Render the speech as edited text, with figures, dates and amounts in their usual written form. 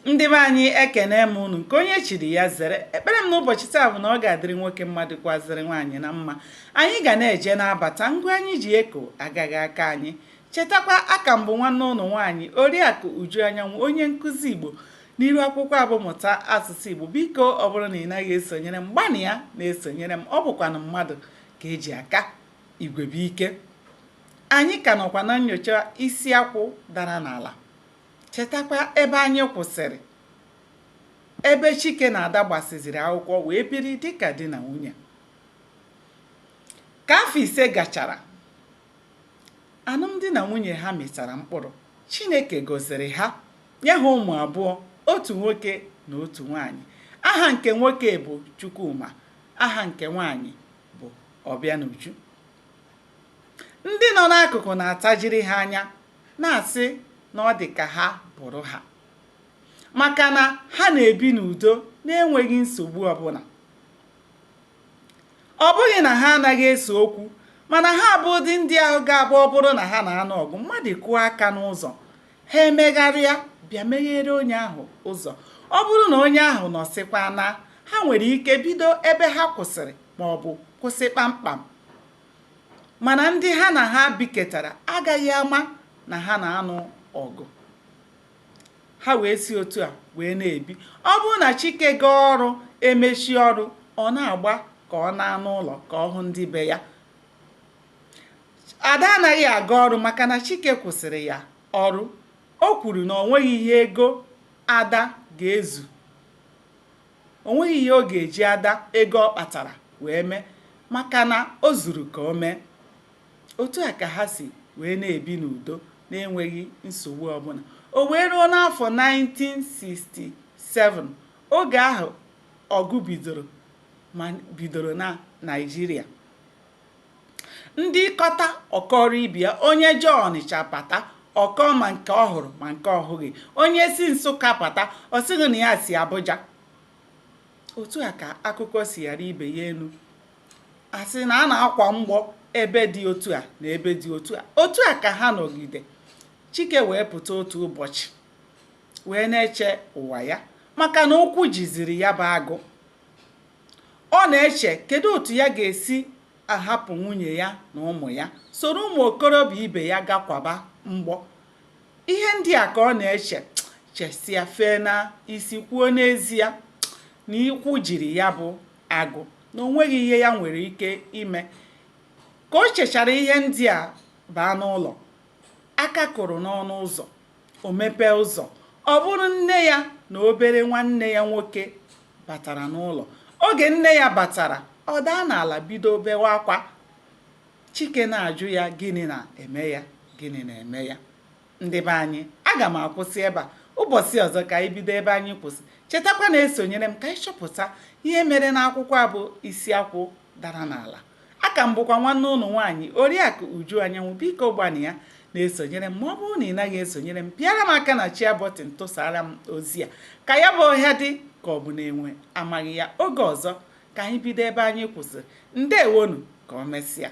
Ndị be anyị, ekene m unu. Nke onye chiri ya zere. Ekpere m n'ụbọchị taa bụ na ọ ga-adịrị nwoke mma, dịkwazịrị nwaanyị na mma. Anyị ga na-eje na-abata, ngwa anyị ji eko agaghị aka anyị. Chetakwa, aka m bụ nwanne ụnụ nwaanyị, Oriakụ Uju Anyanwụ, onye nkụzi Igbo n'iru akwụkwọ a bụ Mụta Asụsụ Igbo. Biko, ọ bụrụ na ị naghị esonyere m, gbanịa na-esonyere m. Ọ bụkwanụ mmadụ ka eji aka igwe bụ ike. Anyị ka nọkwa na nyocha Isi Akwụ Dara N'ala. Chetakwa ebe anyị kwụsịrị, ebe Chike na Ada gbasịziri akwụkwọ wee biri dịka di na nwunye. Ka afọ 5 gachara, alụmdi na nwunye ha mịtara mkpụrụ. Chineke gọziri ha, nye ha ụmụ abụọ, otu nwoke na otu nwaanyị. Aha nke nwoke bụ Chukwuma, aha nke nwaanyị bụ Ọbịanuju. Ndị nọ n'akụkụ na-atajiri ha anya, na-asị na ọ dị ka ha bụrụ ha, maka na ha na-ebi n'udo na-enweghị nsogbu ọbụla. Ọ bụghị na ha anaghị ese okwu, mana ha bụ ụdị ndị ahụ ga-abụ, ọ bụrụ na ha na-anụ ọgụ, mmadụ kụọ aka n'ụzọ, ha emegharịa bịa meghere onye ahụ ụzọ. Ọ bụrụ na onye ahụ nọsịkwa na ha nwere ike bido ebe ha kwụsịrị ma ọ bụ kwụsị kpamkpam, mana ndị ha na ha biketara agaghị ama na ha na-anụ ọgụ. Ha wee si otu a wee na-ebi. Ọ bụrụ na Chike gaa ọrụ, emechi ọrụ, ọ na-agba ka ọ naa n'ụlọ ka ọ hụ ndị be ya. Ada anaghị aga ọrụ maka na Chike kwụsịrị ya ọrụ. O kwuru na o nweghị ihe ego Ada ga-ezu, o nweghị ihe ọ ga-eji Ada ego ọ kpatara wee mee, maka na o zuru ka o mee. Otu a ka ha si wee na-ebi n'udo na-enweghị nsogbu ọbụla. O wee ruo n'afọ 1967, oge ahụ ọgụ bidoro ma bidoro na Naịjirịa. Ndị kọta ọkọrọ ibe ya, onye jee Ọnịcha bata, ọkọ ma nke ọ hụrụ ma nke ọ hụghị. Onye si Nsụka bata, ọ sịghị na ya si Abuja. Otu a ka akụkọ si ghara ibe ya elu, asị na a na-akwa mgbọ ebe dị otu a na ebe dị otu a. Otu a ka ha nọgide. Chike wee pụta otu ụbọchị wee na-eche ụwa ya, maka na ụkwụ jiziri ya bụ agụ. Ọ na-eche kedu otu ya ga-esi ahapụ nwunye ya na ụmụ ya, soro ụmụ okorobịa ibe ya gakwaba mgbọ. Ihe ndị a ka ọ na-eche. Chesịa, fee na isi, kwuo n'ezie na ụkwụ jiri ya bụ agụ, na o nweghị ihe ya nwere ike ime. Ka o chechara ihe ndị a, baa n'ụlọ, aka kụrụ n'ọnụ ụzọ. O mepee ụzọ, ọ bụrụ nne ya na obere nwanne ya nwoke batara n'ụlọ. Oge nne ya batara, ọ daa n'ala, bido bewe akwa. Chike na-ajụ ya gịnị na-eme ya, gịnị na-eme ya. Ndị be anyị, aga m akwụsị ebe a. Ụbọchị ọzọ ka anyị bido ebe anyị kwụsị. Chetakwa na-esonyere m ka anyị chọpụta ihe mere n'akwụkwọ a bụ Isi Akwụ Dara N'ala. Aka m bụkwa nwanne ụnụ nwaanyị, Oriakụ Uju Anyanwụ. Biko, gbanịa na-esonyere m. Ma ọ bụrụ na ị naghị esonyere m, pịara m aka na share button, tụsara m ozi a ka ya bụ ọhịa dị ka ọ bụ na enwe amaghị ya. Oge ọzọ ka anyị bido ebe anyị kwụsịrị. Ndewonu, ka o mesịa.